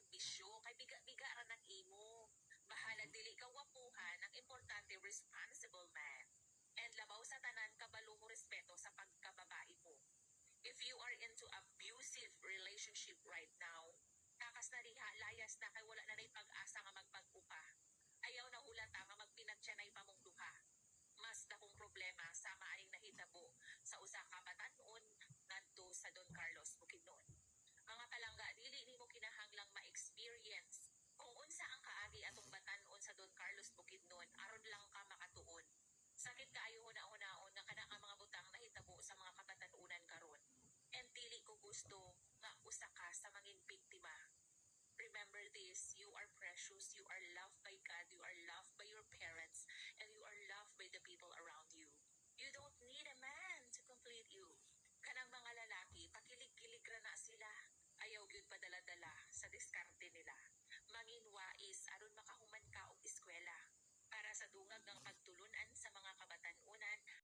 kag bisyo kay biga-biga ra nang imo. Bahala dili ka wapuhan, ang importante responsible man. And labaw sa tanan, kabalo mo respeto sa pagkababae mo. If you are into abusive relationship right now, takas na diha, layas na kay wala na nay pag-asa nga magbag-o pa. Ayaw na hulata nga magpinagtiyanay pa mong duha. Mas dakong problema sa maaning nahitabo sa usa ka batan-on ngadto sa Don Carlos, Bukidnon. Mga palangga, dili nimo kinahanglang ma-experience kung unsa ang kaagi atong batan-on sa Don Carlos, Bukidnon aron lang ka makatuon. Sakit kaayo huna-hunaon nga kana nga mga butang nahitabo sa mga kabatan-unan karon. And dili ko gusto nga usa ka sa mangin biktima. Remember this, you are precious, you are loved by God, you are loved by your parents, and you are loved by the people around you. You don't need a man to complete you. Kanang mga lalaki, pakilig-kilig ra na sila. Ayaw gyud padala-dala sa diskarte nila. Mangin wais aron makahuman ka og eskwela. Para sa dungag ng pagtulunan sa mga kabatan-unan,